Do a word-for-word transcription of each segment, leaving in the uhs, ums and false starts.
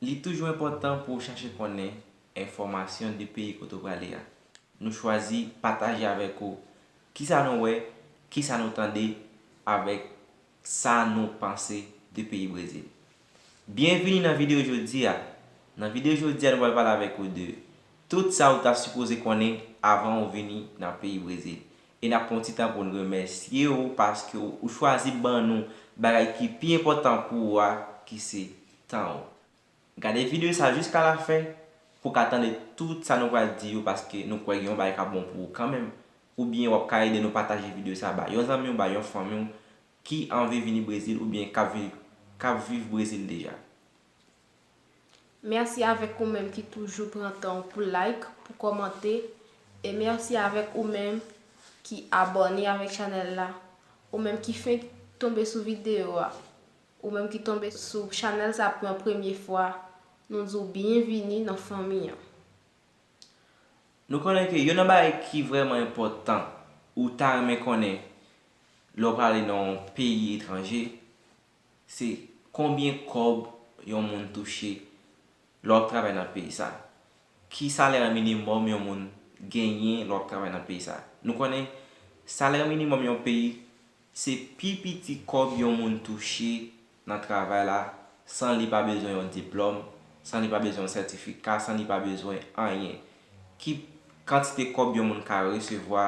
Li toujou enpòtan pou w chache konnen enfòmasyon de peyi kote w prale a. Nou chwazi pataje avèk ou kisa nou wè, kisa nou tande, avèk sa nou panse de peyi Brezil. Byenvini nan videyo jodi a. Nan videyo jodi a, nou pral pale avèk ou de tout sa ou ta sipoze konnen avan ou vini nan peyi Brezil. E n ap pran yon ti tan pou n remèsye w paske w, ou chwazi ban nou bagay ki pi enpòtan pou ou a, ki se tan ou. Gade videyo sa jiska lafen pou w ka tande tout sa nou pral di yo, paske nou kwè gen yon bagay k ap bon pou ou kanmenm. Oubyen w ap ka ede nou pataje videyo sa ba yon zanmi w, ba yon fanmi w ki anvi vini Brezil oubyen k ap viv, k ap viv Brezil deja. Mèsi avèk ou menm ki toujou pran tan w pou like, pou kòmante, e mèsi avèk ou menm ki abòne avèk chanèl la, ou menm ki fenk tonbe sou videyo a, ou menm ki tonbe sou chanèl sa pou yon premye fwa, nou di w byenvini nan fanmi an. Nou konnen ke youn nan bagay ki vrèman enpòtan ou ta renmen konnen lè w prale nan yon peyi etranje, se konbyen kòb yon moun touche lè w ap travay nan peyi sa. Ki salè minimòm yon moun genyen lè w ap travay nan peyi sa. Nou konnen salè minimòm yon peyi se pi piti kòb yon moun touche nan travay la san li pa bezwen yon diplòm, san li pa bezwen yon sètifika, san li pa bezwen anyen. Ki kantite kòb yon moun ka resevwa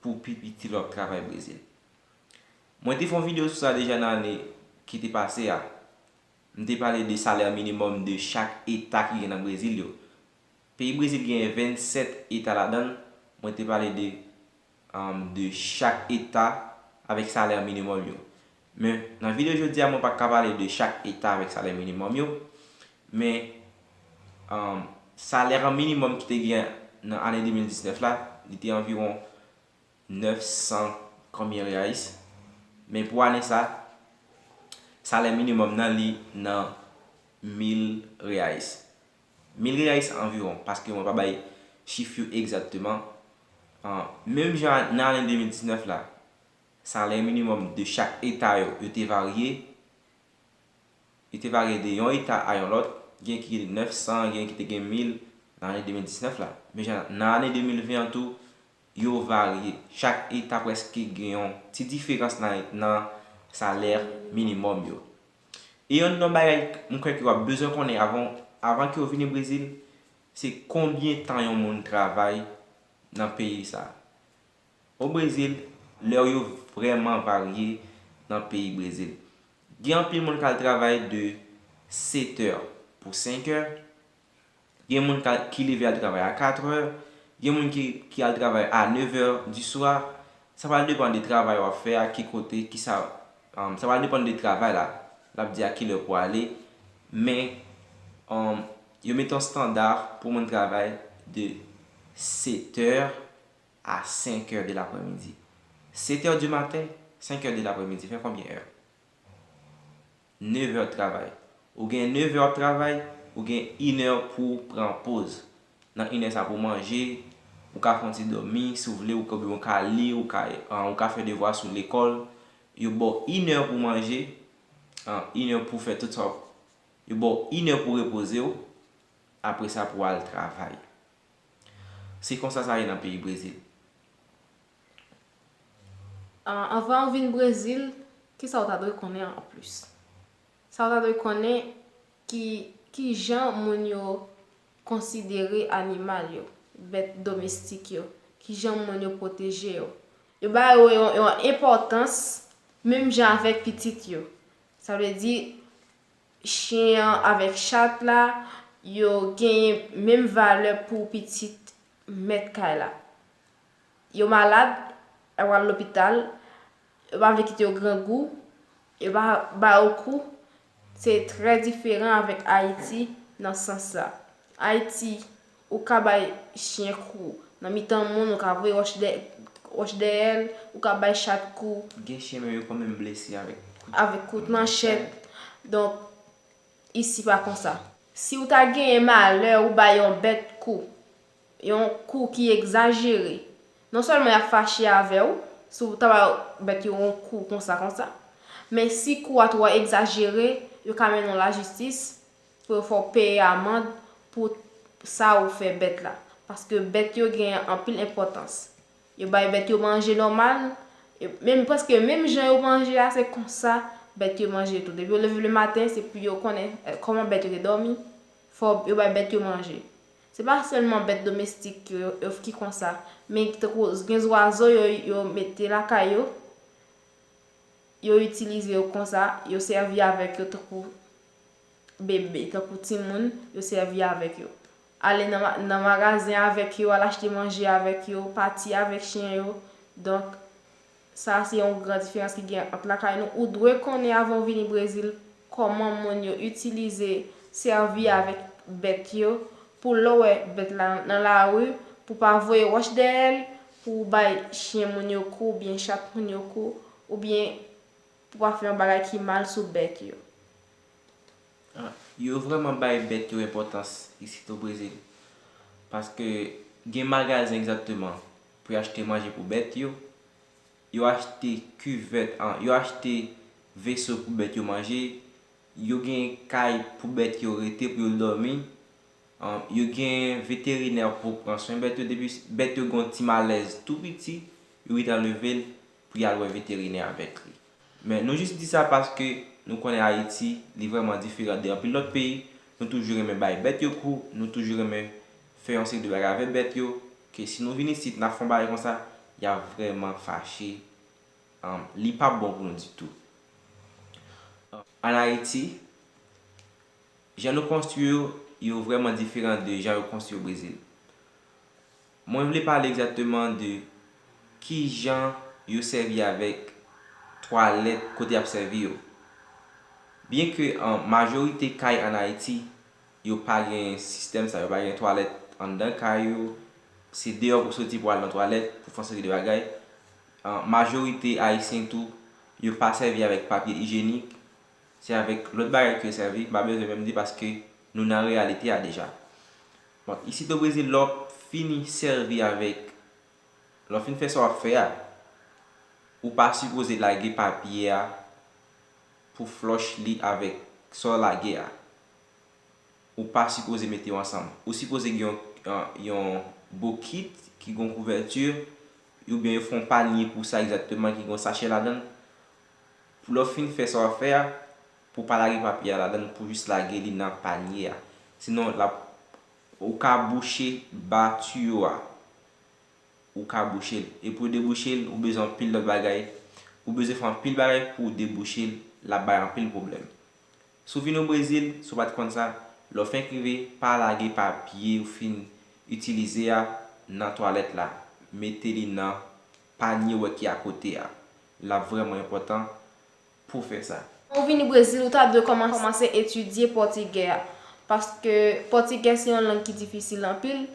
pou pi piti lè w ap travay Brezil? Mwen te fè yon videyo sou sa deja nan ane ki te pase a. M te pale de salè minimòm de chak eta ki gen nan Brezil yo. Peyi Brezil gen vennsèt eta ladan l. Mwen te pale de, um, de chak eta avèk salè minimòm yo. Men, nan videyo jodi a, mwen pa ka pale de chak eta avèk salè minimòm yo. Men, um, salè minimòm ki te gen nan ane de mil diznèf la, li te anviwon nèf san konbyen reais. Men pou ane sa, salè minimòm nan li nan mil reais. Mil reais anviwon, paske mwen pa bay chif yo egzakteman. An, menm jan nan ane de mil diznèf la, salè minimòm de chak eta yo, yo te varye. Li te varye de yon eta a yon lòt, gen ki te nèf san, gen ki te gen mil nan ane de mil diznèf la. Men jan nan ane de mil ven an tou, yo varye. Chak eta prèske gen yon ti diferans nan, nan salè minimòm yo. E youn nan bagay m kwè ke w ap bezwen konnen avan, avan ke w vini Brezil, se konbyen tan yon moun travay nan peyi sa. O Brezil, lè yo vrèman varye nan peyi Brezil. Gen anpil moun k al travay de sèt è pou senk è. Gen moun k al, ki leve al travay a kat è. Gen moun ki, ki al travay a nèf è di swa. Sa pral depann de travay w ap fè a, ki kote, kisa, um, sa pral depann de travay la. L ap di a kilè pou ale. Men, um, yo mete yon estanda pou moun travay de sèt è a senk è de laprèmidi. Sèt è di maten, senk è de laprèmidi, fè konbyen è? Nèf è w travay. Ou gen nèf è w ap travay, ou gen inè pou w pran poz. Nan inè sa pou w manje, ou ka fè yon ti dòmi, si w vle, ou ka, ou ka li, ou ka, an, ou ka fè devwa sou lekòl. Yo ba w inè pou w manje, an, inè pou w fè tout sa w, yo ba w inè pou w repoze w, apre sa pou w al travay. Se konsa sa ye nan peyi Brezil. An, anvan w vin Brezil, kisa w ta dwe konnen anplis? Sa w ta dwe konnen ki, ki jan moun yo konsidere animal yo, bèt domestik yo, ki jan moun yo pwoteje yo. Yo ba yo yon, yon enpòtans menm jan avèk pitit yo. Sa vle di, chen an avèk chat la, yo genyen menm valè pou pitit mèt kay la. Yo malad, y ap al lopital, yo pa vle kite yo grangou, yo pa ba yo kou. Se trè diferan avèk Ayiti nan sans sa. Ayiti, ou ka bay chen kou nan mitan moun, ou ka voye wòch dè-, wòch dèyè l, ou ka bay chat kou. Gen chen menm yo konn menm blese avèk kout, avèk kout manchèt. Donk, isi pa konsa. Si w ta genyen malè ou bay yon bèt kou, yon kou ki egzajere, non sèlman y ap fache avè w, si w ta bay bèt yo yon kou konsa, konsa, men si kou a twò egzajere, yo ka mennen w lajistis, pou yo fè w peye amand pou sa ou fè bèt la. Paske bèt yo gen anpil enpòtans. Yo bay bèt yo manje nòmal, e menm, prèske menm jan yo manje a, se konsa bèt yo manje tou. Depi yo leve le maten, se pou yo konnen, eh, kòman bèt yo te dòmi, fò yo bay bèt yo manje. Se pa sèlman bèt domestik yo, yo ki konsa, men tankou gen zwazo yo, yo mete lakay yo, yo itilize yo konsa, yo sèvi avèk yo tankou bebe, tankou timoun, yo sèvi avèk yo. Ale nan, nan magazen avèk yo, al achte manje avèk yo, pati avèk chen yo. Donk, sa se yon gran diferans ki gen ant lakay nou. Ou dwe konnen avan w vini Brezil kòman moun yo itilize, sèvi avèk bèt yo, pou lè w wè bèt la nan lari, pou pa voye wòch dèyè l, pou w bay chen moun yo kou, oubyen chat moun yo kou, oubyen pou pa fè yon bagay ki mal sou bèt yo. Ah, yo vrèman bay bèt yo enpòtans isit o Brezil. Paske gen magazen egzakteman pou y achte manje pou bèt yo. Yo achte kivèt, ah, yo achte veso pou bèt yo manje. Yo gen kay pou bèt yo rete, pou yo dòmi. Yo gen veterinè pou pran swen bèt yo. Depi bèt yo gen yon ti malèz tou piti, yo gentan leve l pou y al wè veterinè avèk li. Men nou jis di sa paske nou konnen Ayiti, li vrèman diferan de anpil lòt peyi. Nou toujou renmen bay bèt yo kou, nou toujou renmen fè yon seri de bagay avèk bèt yo, ke si nou vin isit, n ap fè yon bagay konsa, y ap vrèman fache. Li p ap bon pou nou ditou. Ann Ayiti, jan nou konstwi yo, yo vrèman diferan de jan yo konstwi o Brezil. Mwen vle pale egzakteman de kijan yo sèvi avèk twalèt kote y ap sèvi yo. Byenke majorite kay ann Ayiti, yo pa gen sistèm sa, yo pa gen twalèt anndan kay yo, se deyò pou soti pou al nan twalèt, pou fè yon seri de bagay. Majorite Ayisyen tou, yo pa sèvi avèk papye ijyenik, se avèk lòt bagay ke yo sèvi, m pa bezwen menm di paske nou nan reyalite a deja. Donk, isit o Brezil, lè w fin sèvi avèk, lè w fin fè sa w ap fè a, ou pa sipoze lage papye a pou flòch li avèk sa w lage a. Ou pa sipoze mete yo ansanm. Ou sipoze gen yon, yon bokit ki gen yon kouvèti, oubyen yo fè yon panye pou sa egzakteman, ki gen yon sachè ladan l. Pou lè w fin fè sa w ap fè a, pou w pa lage papye a ladan l, pou w jis lage li nan panye a. Sinon, l ap, ou ka bouche ba tiyo a. Ou ka bouche l. E pou w debouche l, ou bezwen anpil lòt bagay. Ou bezwen fè anpil bagay pou w debouche l, l ap bay anpil pwoblèm. Si w vin o Brezil, si w pa t konn sa, lè w fenk rive, pa lage papye ou fin itilize a nan twalèt la. Mete li nan panye w wè ki akote a. L ap vrèman enpòtan pou w fè sa. Ou vini Brezil, ou ta dwe kòmanse etidye pòtigè a. Paske pòtigè se yon lang ki difisil anpil,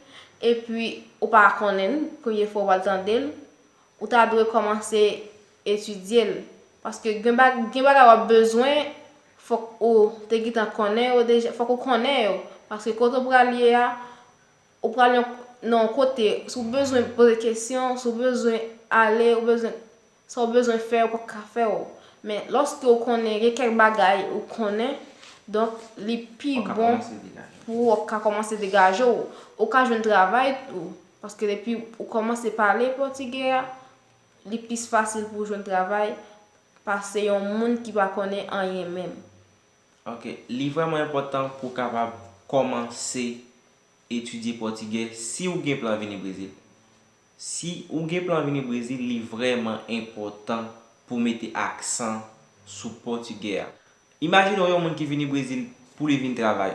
epi ou pa konnen l, premye fwa w pral tande l, ou ta dwe kòmanse etidye l. Paske gen, gen bagay w ap bezwen, fòk ou te gentan konnen yo deja, fòk ou konnen yo. Paske kote w pral ye a, ou pral nan yon kote, si w bezwen poze kesyon, si w bezwen ale, ou bezwen sa w bezwen fè, ou p ap ka fè w. Men lòske w konnen gen kèk bagay ou konnen, donk li pi bon pou w ka kòmanse degaje w. Ou ka jwenn travay tou, paske depi ou kòmanse pale pòtigè a, li plis fasil pou w jwenn travay pase yon moun ki pa konnen anyen menm. Ok, li vrèman enpòtan pou w kapab kòmanse etidye pòtigè si w gen plan vini Brezil. Si ou gen plan vini Brezil, li vrèman enpòtan pou w mete aksan sou pòtigè a. Imajine w yon moun ki vini Brezil pou li vin travay.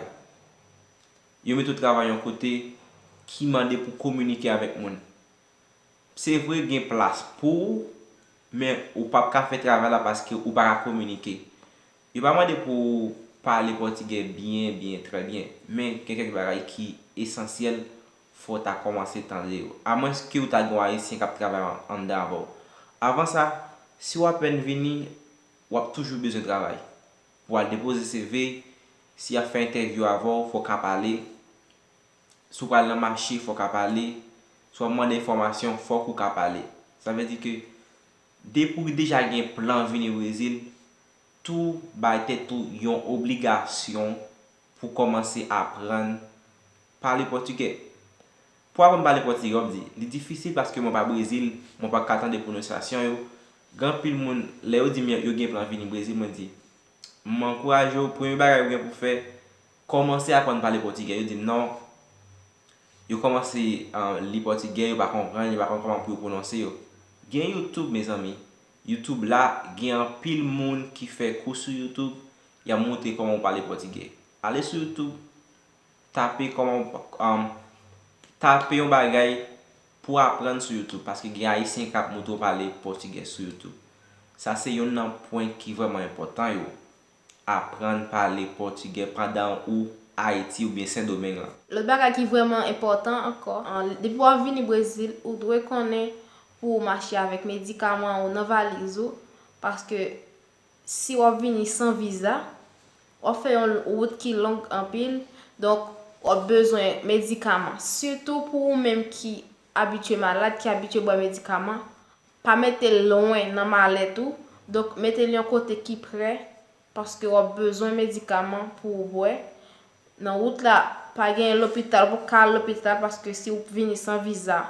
Yo mete w travay yon kote ki mande pou w kominike avèk moun. Se vre gen plas pou w, men ou p ap ka fè travay la paske ou pa ka kominike. Yo pa mande pou w pale pòtigè byen, byen, trè byen, men gen kèk bagay ki esansyèl, fò w ta kòmanse tande yo. Amwenske ou ta gen yon Ayisyen k ap travay anndan avè w. Avan sa, si w apèn vini, w ap toujou bezwen travay. Pou w al depoze C V, si y ap fè entèvyou avè w, fò w ka pale. Si w pral nan mache, fò w ka pale. Si w ap mande enfòmasyon, fòk ou ka pale. Sa vle di ke depi w deja gen plan vini Brezil, tou bay tèt ou yon obligasyon pou kòmanse aprann pale pòtigè. Pou aprann pale pòtigè, w ap di, li difisil paske mwen pa Brezil, mwen pa ka tande pwononsyasyon yo. Gen anpil moun, lè yo di m yo gen plan vini Brezil, mwen di, m ankouraje w, premye bagay ou gen pou fè, kòmanse aprann pale pòtigè. Yo di m non, yo kòmanse li pòtigè, yo pa konprann, yo pa konn kòman pou yo pwononse yo. Gen YouTube, mezanmi. YouTube la, gen anpil moun ki fè kou sou YouTube, y ap montre kòman w pale pòtigè. Ale sou YouTube, tape kòman, um, tape yon bagay pou aprann sou YouTube, paske gen Ayisyen k ap montre w pale pòtigè sou YouTube. Sa se youn nan pwen ki vrèman enpòtan yo. Aprann pale pòtigè pandan ou Ayiti oubyen Sendomeng lan. Lòt bagay ki vrèman enpòtan ankò, an, depi w ap vini Brezil, ou dwe konnen pou w mache avèk medikaman ou nan valiz ou, paske si w ap vini san viza, w ap fè yon wout ki long anpil, donk w ap bezwen medikaman. Sitou pou ou menm ki abitye malad, ki abitye bwè medikaman, pa mete l lwen nan malèt ou, donk mete l yon kote ki pre, paske w ap bezwen medikaman pou w bwè. Nan wout la, pa gen lopital, ou poko ka al lopital paske si w vini san viza,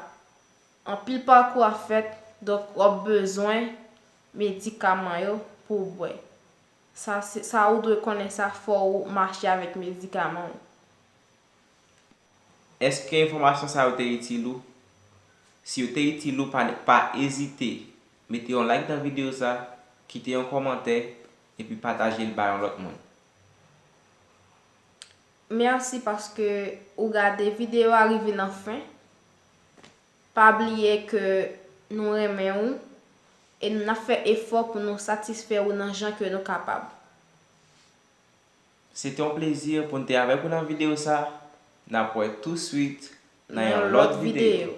anpil pakou ap fèt, donk w ap bezwen medikaman yo pou w bwè. Sa, se, sa ou dwe konnen sa, fò ou mache avèk medikaman w. Èske enfòmasyon sa yo te itil ou? Si yo te itil ou, pa, pa ezite mete yon like nan videyo sa, kite yon kòmantè, epi pataje l ba yon lòt moun. Mèsi paske ou gade videyo a rive nan fen. Pa bliye ke nou renmen ou e n ap fè efò pou nou satisfè ou nan jan ke nou kapab. Se te yon plezi pou n te avèk ou nan videyo sa. N ap wè touswit nan yon lòt videyo.